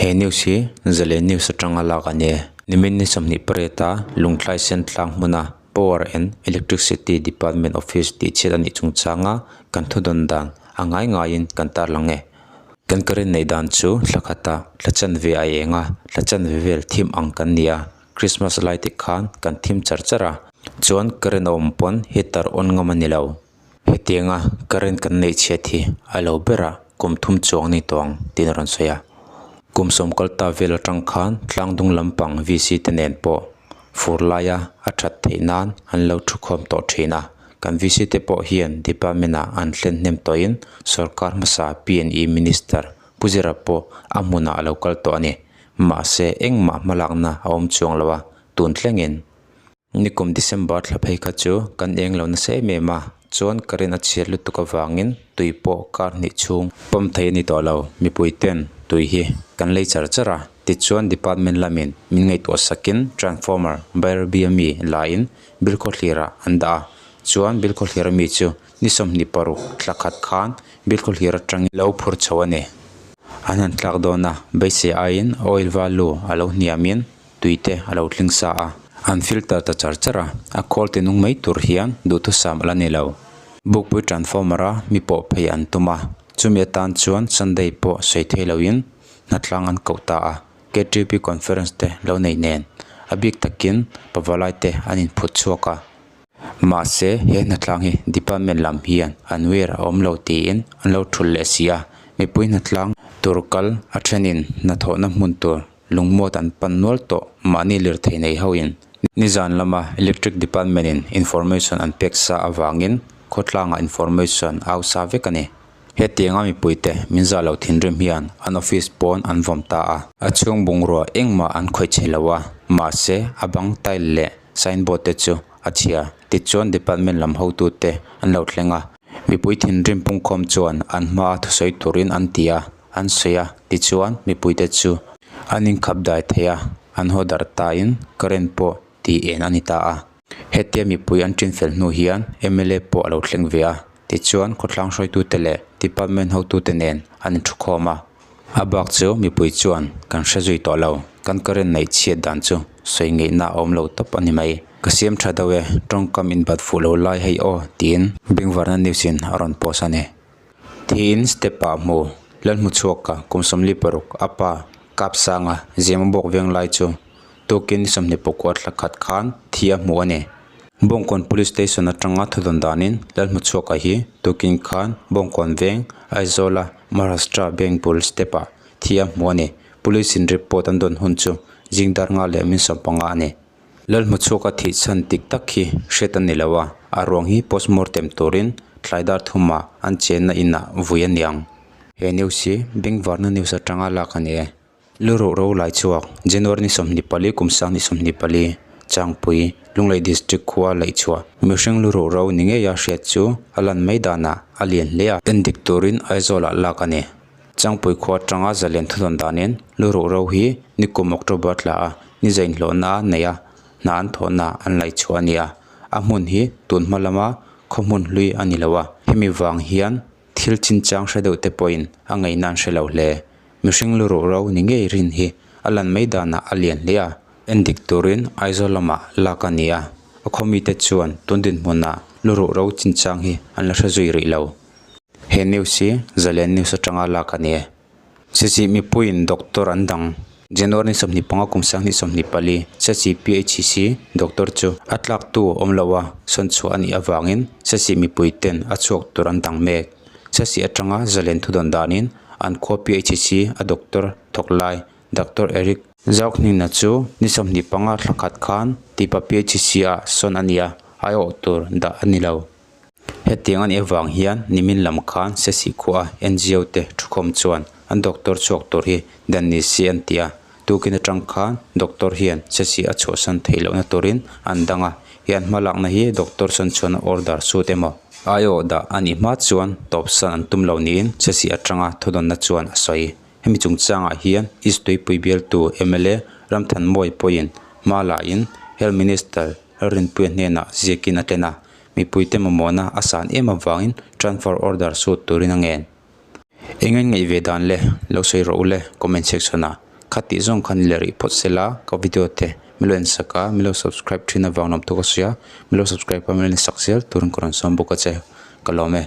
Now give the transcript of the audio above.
He news hi Zalen News atanga lak a ni. Nimin ni 28 a Lungthlai Sen tlang hmuna Power and Electricity Department Office tih chhiat a nih chungchanga kan thudawn dan a ngai ngaiin kan tarlang e. Kan current neih dan chu thla khata thla chanve a eng a, thla chanve vel thim ang kan ni a, Christmas lai te khan kan thim char char a, chuan current a awm pawn heater on ngam a ni lo. Hetianga current kan neih chhiat hi a lo ber a, kum thum chuang ni tawh ang tiin a rawn sawi a. Kum sawm kal ta vel atang khan tlang dung lampang VC te nen pawh fur laia a that theih nan an lo thu khawm tawh thin a. Kan VC te pawh hian department ah an thlen hnem tawhin sorkar hmasa P&E Minister Pu Zira pawh a hmunah a lo kal tawh a ni. Mahse engmah hmalakna a awm chuang lo a, tun thlengin. Nikum December thla phei kha chu kan eng lo nasa em em a, chuan current a chhiat lutuk avangin tui pawh kar hnih chhung pawm thei a ni tawh lo. Mipui ten tui hi kan lei char char a, tichuan department lamin min ngaihtuah sakin transformer Bairabi ami laiin Bilkhawthlirah an dah a, chuan Bilkhawthlir ami chu ni 26 thla khat khan Bilkhawthlir atangin lo phur chho a ni. An han tlak dawn a, beisei aiin oil value a lo hniamin tui te a lo tling sa a, an filter ta char char a, a khawl ti nung mai tur hian duhthusam a la ni lo. Bukpui transformer a mi pawh phei an tum a, chumi atan chuan Sunday pawh sawi thei loin hnatlang an koh ta a, KTP conference te lo nei nen a bik takin pavalai te an inphut chhuak a. Mahse he hnatlang hi department lam hian an wer a awm lo tiin an lo thulh leh si a, mipui hnatlang tur kal a thenin hnathawhna hmun tur Lungmuat an pan nual tawh mahni lirthei nei hoin nizan lama Electric Department in information an pek sa avangin khawtlangah information au sa vek a ni. Hetianga mipuite min zah lo thinrim hian an office pawn an vawm ta a. A chhung bungrua engmah an khawih chhe lo a, mahse a bang tile leh signboard te chu a chhia. Tichuan department lam hotute an lo thleng a, mipui thinrim pungkhawm chuan an hmaa thusawi turin an ti a. an sawi a, tichuan mipuite chu an inkhap dai thei a, an haw darh tain current pawh tih en a ni ta a. Hetia mipui an ṭin fel hnu hian mla pawh a lo thleng ve a, tichuan khawtlang hruaitute leh department hotute nen an inthukhawm a. A bak chu mipui chuan kan hre zui tawh lo, kan current neih chhiat dan chu sawi ngeihna a awm lo tawp a ni mai. Ka siam ṭha deuh e, tawngkam inbat fuh lo lai hei aw tiin Bengvarna News in a rawn post a ni. Thiin step ah hmu Lalhmu chhuak a kum 46 a pa kap sanga zema bawk veng lai chu tukin ni 24 thla khat khan thi a hmu a ni. Bawngkawn Police Station atanga thudawn danin Lalhmu chhuak a hi tukin khan Bawngkawn veng Aizawl a Maharashtra Bank bul step ah thi a hmu a ni. Police in report an dawn hun chu zing dar nga leh min 15 a ni. Lalhmu chhuak a thih chhan tik tak hi hriat a ni lo a, a ruang hi postmortem turin tlai dar thumah an chenna inah vui a niang. He news hi Bengvarna news atanga lak a ni e. Lu ruh ro lai chhuak, January ni 24 kum sang ni 24, Changpui, Lunglei District khua laih chhuah. Mihring lu ruh ro ni ngeia hriat chu a lan mai danah a lian hle a, endik turin Aizawlah lak a ni. Changpui khua atanga zalian thudawn danin lu ruh ro hi nikum October tla a ni zain hlawhna a nei a, hna an thawhna an laih chhuah a ni a. A hmun hi tun hma lama khaw hmun hlui a ni lo a, hemi vang hian thil chinchang hre deuh te pawhin a ngaihna an hre lo hle. Mihring lu ruh ro ni ngei rin hi a lan mai danah a lian hle a, endik turin Aizawl lamah lak a ni a, a khaw mite chuan tun dinhmunah lu ruh ro chinchang hi an la hre zui rih lo. He news hi Zalen News atanga lak a ni e. Sechih mipuiin doctor an dang. January ni 25 kum 2024 Sechih PHC doctor chu a tlak tu awm lo a sawn chhuah a nih avangin Sechih mipui ten a chhuak tur an dang mek. Sechih atanga Zalen thudawn danin an khua PHC a doctor thawk lai Doctor Eric Zaukhnina chu ni 25 thla khat khan Tipa PHC ah sawn a ni a, aiawh tur dah a ni lo. Hetiang a nih avang hian nimin lam khan Sesi khua NGO te thukhawm chuan an doctor chhuak tur hi dan ni se an ti a, tukin atang khan doctor hian Sesi a chhuahsan theih lohna turin an dang a, he an hmalakna hi doctor sawn chuan a order sut emaw aiawh dah a nih hma chuan tawpsan an tum lo niin Sesi atanga thudawnna chuan a sawi. Hemi chungchangah hian East Tuipui bialtu mla Ramthanmawii pawhin hma lahin Health Minister Lalrinpuia hnenah ziakin a tlen a. Mipuite mamawhna a san em avangin transfer order sut turin a ngen. Eng en ngaih ve dan le? Lo sawi rawh u le comment section ah. Kha tih zawng khan i leh rih phawt sela ka video te min lo en sak a, min lo subscribe thin avang lawm tawk a sawi a, min lo subscribe a min lo en sak zel turin ka rawn sawm bawk a che, ka lawm e.